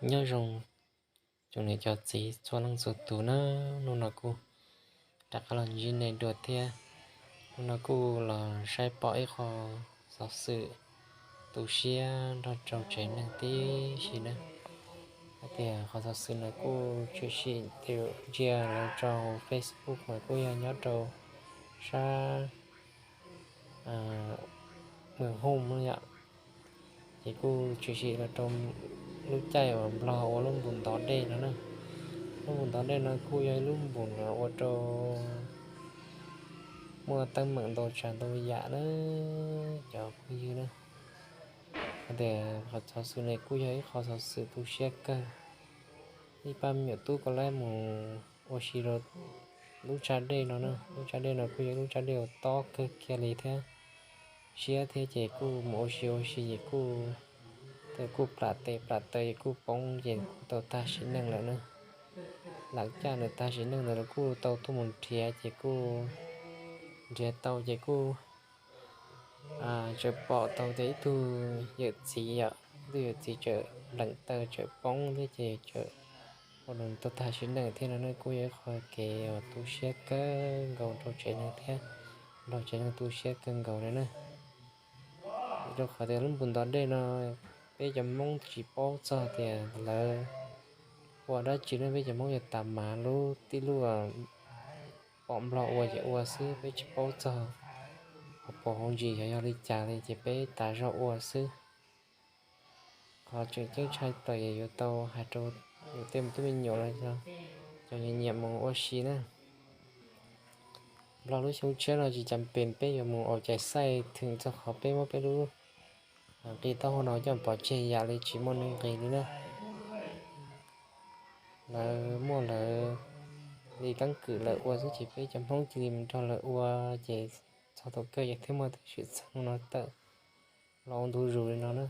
Nyob zoo tsoom niam cov txiv txhua leej txhua tus na, hnub no kuj rov qab los ntsib nej dua thiab. Hnub no kuj los saib pom ib qho xov xwm tu siab nrog rau tsev neeg tib si na. Hais tias qhov xov xwm no kuj tshwm sim ntsia los rau Facebook mas kuj yog nyob rau sab Mws Hooj no yom. Ces kuj tshwm sim los rau lub caij uas Nplog ua lub npus ntov dej no na. Lub npus ntov dej no kuj yog ib lub npus ua rau muaj teeb meem ntau tsav ntau yam na cov phooj ywg na. Hais tias qhov xov xwm ne kuj yog ib qho xov xwm tu siab kawg. Ib pab me nyuam tub koj lab mus ua si rau lub tsag dej no na. Lub tsag dej no kuj yog lub tsag dej uas tob kawg kiag li thiab, siab thiab ces kuj mus ua si ua si ces kuj, kuj plam tes plam taw ces kuj poob ces kuj tau tag sim neej lawm na. Lam caj nws tag sim neej ntawd los kuj tau tuaj mus nrhiav ces kuj nrhiav tau ces kuj tseem pom tau tias ib tug yawm txiv yom, ib tug yawm txiv tseem npleem taw tseem poob thiab ces tseem ua rau nws tau tag sim neej thiab no ne. Kuj yog ib qho kev uas tu siab kawg nkaus rau tsev neeg thiab nrog tsev neeg tu siab kawg nkaus li na. Rau qhov tias lub npus ntov dej no peb cov Hmoob tsis paub txog tias lawv ua dab tsi ne, peb cov Hmoob yog tas mas lub tib lub pom Nplog ua ces ua xwb, peb tsis paub txog hauv paus hauv ntsis xyov yog li cas li ces peb tas zog ua xwb. Qhov tseem ceeb tshaj plaws yog yuav tau hais rau yus tej me tub me nyuam los yog cov nyiam nyiam mus ua si na. Nplog lub xyoo tshiab no tsis cas pes peb yuav mus aus cais xaij theem txog qhov peb muab peb lub nqi taub hau no coj pov tseg yam li tsis muaj neeg nqis li na. Lawv muaj lawv li keeb kwm lawv ua xwb ces peb cov Hmoob cia li mus nrog lawv ua ces txog thaum kawg ces thiaj muaj tej xwm txheej no tawm los ua ntu zus li no na.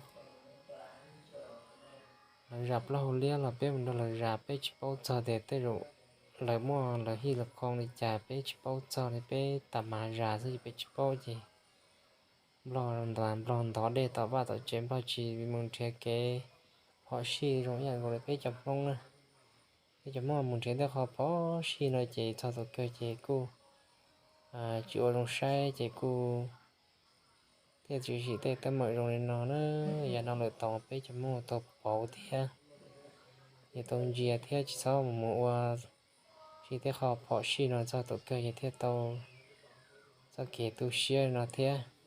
Lawv zas plaub hau liab los peb mus nrog lawv zas, peb tsis paub txog tias tej zaum lawv muaj lawv hij lawv qhoo li cas peb tsis paub txog li, peb tas mas zas xwb ces peb tsis paub ces Nplog, Nplog ntov dej tom vaj tom tsev, Nplog tsis mus nrhiav kev phom sij zoo ib yam nkaus li peb cov Hmoob na. Peb cov Hmoob mus nrhiav tej qho phom sij no ces txog thaum kawg ces kuj tsis ua zoo saib ces kuj thiaj tshwm sim tej teeb meem zoo li no na. Yav no lawm tau peb cov Hmoob tau pauv thiab, yuav tau ntsia thiab tsis txhob mus mus ua si tej qho phom sij no txog thaum kawg ces thiaj tau txoj kev tu siab no thiab.